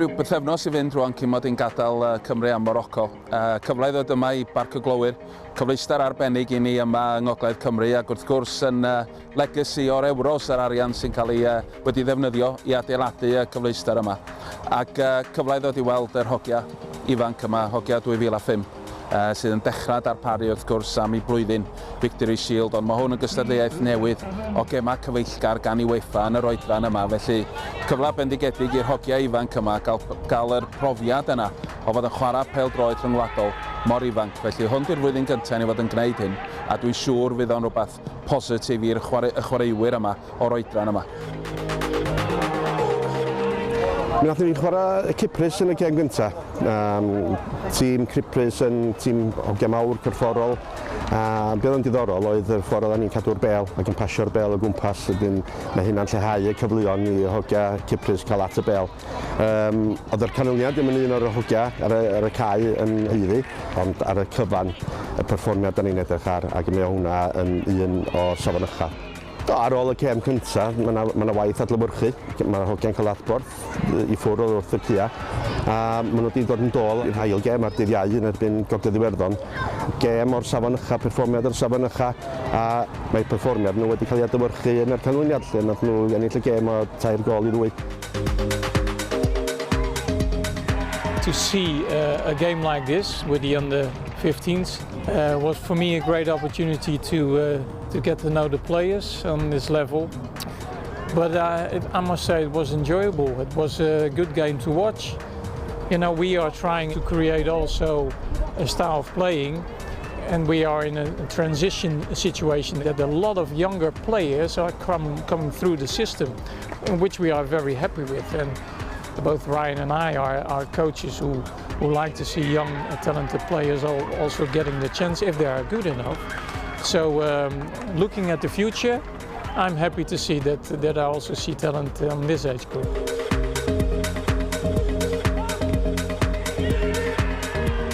Rhyw bythefnos i fynd rwan cyn mod i'n gadael Cymru am Morocco. Cyfle i ddod yma i Barc y Glowyr, cyfleuster arbennig i ni yma yng Ngogledd Cymru ac wrth gwrs yn legacy o'r Euros a'r arian sy'n cael ei wedi ddefnyddio i adeiladu y cyfleuster yma. Ac cyfle i ddod i weld yr hogia ifanc yma, hogia 2005, sydd yn dechrau darparu wrth gwrs am ei blwyddyn Victory Shield, ond mae hwn yn gystadleuaeth newydd o gemau cyfeillgar gan UEFA yn yr oedran yma, felly cyfle bendigedig i'r hogiau ifanc yma gael, gael yr profiad yna o fod yn chwarae pêl-droed rhyngwladol mor ifanc. Felly hwn di'r flwyddyn gyntaf i ni fod yn gwneud hyn, a dwi'n siŵr fydd o'n rhywbeth positif i'r chwarae, y chwaraewyr yma o'r oedran yma. Mi wnaethon ni chwarae Cyprus yn y gêm gyntaf. Tîm Cyprus yn tîm hogia mawr, corfforol. A be oedd yn diddorol oedd y ffordd oedden ni'n cadw'r bêl ac yn pasio'r bêl o gwmpas. Wedyn mae hynna'n lleihau y cyfleon i hogia Cyprus cael at y bêl. Oedd yr canlyniad ddim yn un o'r hogia ar y, ar y cae yn haeddu, ond ar y cyfan y perfformiad da ni'n edrych ar, ac mae hwnna yn un o safon ucha. Do, ar ôl y gêm cyntaf, mae yna ma waith adlewyrchu. Mae'r hogiau'n cael adborth i ffwrdd oddi wrth y caea. A maen nhw wedi dod yn dôl i'r ail gêm ar dydd Iau yn erbyn Gogledd Iwerddon. Gêm o'r safon ucha, perfformiad o'r safon ucha, a mae perfformiad nhw wedi cael ei adlewyrchu yn yr canlyniad lle nath nhw ennill y gêm o 3-2. To see a game like this with the under 15s was for me a great opportunity to get to know the players on this level. But I must say it was enjoyable. It was a good game to watch. We are trying to create also a style of playing, and we are in a transition situation that a lot of younger players are coming through the system, which we are very happy with. And both Ryan and I are coaches who like to see young, talented players also getting the chance if they are good enough. So looking at the future, I'm happy to see that I also see talent on this age group.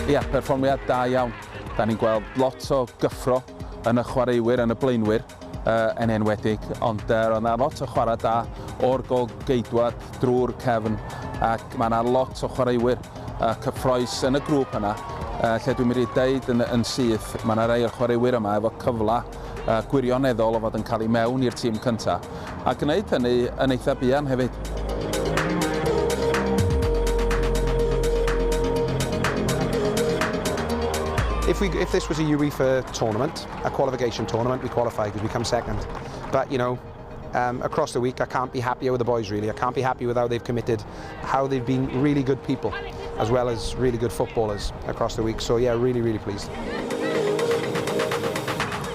Ia, perfformiad da iawn. Da ni'n gweld lot o gyffro yn y chwaraewyr, yn y blaenwyr, yn enwedig, ond roedd yna lot o chwarae da o'r gol geidwad drwy'r cefn, ac mae yna lot o chwaraewyr cyffrous yn y grŵp yna, lle dwi'n mynd i deud yn syth, mae yna rai o'r chwaraewyr yma efo cyfle gwirioneddol o fod yn cael ei mewn i'r tîm cyntaf, a gwneud hynny yn eitha buan hefyd. If this was a UEFA tournament, a qualification tournament, we qualify because we come second. But across the week, I can't be happier with the boys, really. I can't be happy with how they've committed, how they've been really good people, as well as really good footballers across the week. So yeah, really, really pleased.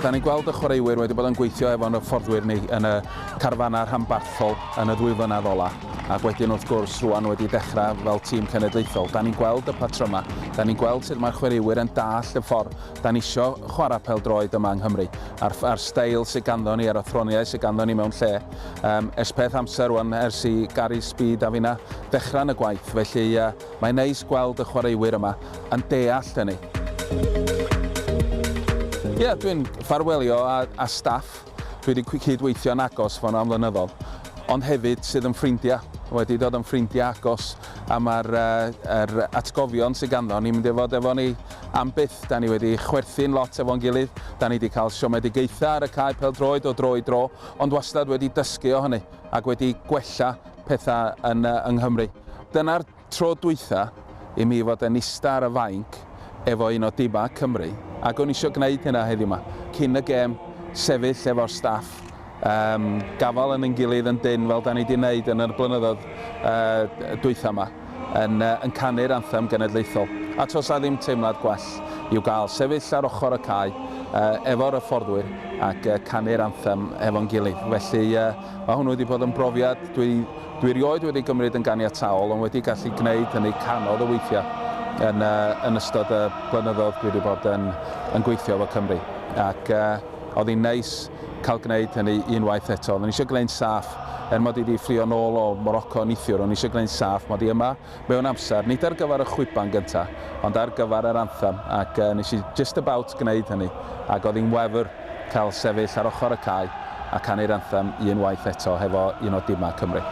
Da ni'n gweld y chwaraewyr wedi bod yn gweithio efo'n hyfforddwyr ni yn y carfanau rhanbarthol yn y 2 flynedd ola. Ac wedyn wrth gwrs rwan wedi dechrau fel tîm cenedlaethol. Da ni'n gweld y patryma, da ni'n gweld sut mae'r chwaraewyr yn dallt y ffordd. Da ni isio chwarae pêl-droed yma yng Nghymru. A'r steil sydd ganddo ni, a'r athroniaeth sydd ganddo ni mewn lle. Ers peth amser rwan, ers i Gary Speed a finna dechrau yn y gwaith. Felly mae'n neis gweld y chwaraewyr yma yn deall hynny. Ie, yeah, dwi'n ffarwelio â staff. Dwi wedi cydweithio'n agos efo nhw am flynyddoedd, ond hefyd sydd yn ffrindiau, wedi dod yn ffrindiau agos, a mae'r er atgofion sydd ganddo ni'n mynd i fod efo ni am byth. Da ni wedi chwerthin lot efo'n gilydd, da ni wedi cael siomedigaethau ar y cae pêl-droed o dro i dro, ond wastad wedi dysgu o hynny ac wedi gwella pethau yng Nghymru. Dyna'r tro dwytha i mi fod yn ista ar y fainc efo un o dimau Cymru, ac o'n eisiau gwneud hynna heddiw yma. Cyn y gêm, sefyll efo'r staff, gafal yn ein gilydd yn dynn fel da ni wedi wneud yn y blynyddoedd dwytha yma, yn canu'r anthem genedlaethol. A toes 'na ddim teimlad gwell i'w gael sefyll ar ochr y cae efo'r hyfforddwyr ac canu'r anthem efo'n gilydd. Felly mae hwnnw wedi bod yn brofiad dwi erioed wedi gymryd yn ganiataol, ond wedi gallu gwneud hynny canoedd o weithiau yn ystod y blynyddoedd dwi wedi bod yn gweithio efo Cymru. Ac oedd hi'n neis cael gwneud hynny unwaith eto. Oeddwn eisiau gwneud saff, er mod i wedi fflio nôl o Morocco neithiwr, o'n eisiau gwneud saff mod i yma mewn amser, nid ar gyfer y chwiban gyntaf, ond ar gyfer yr anthem, ac nes i just about gwneud hynny, ac oedd hi'n wefr cael sefyll ar ochr y cae a canu'r anthem unwaith eto hefo un o dimau Cymru.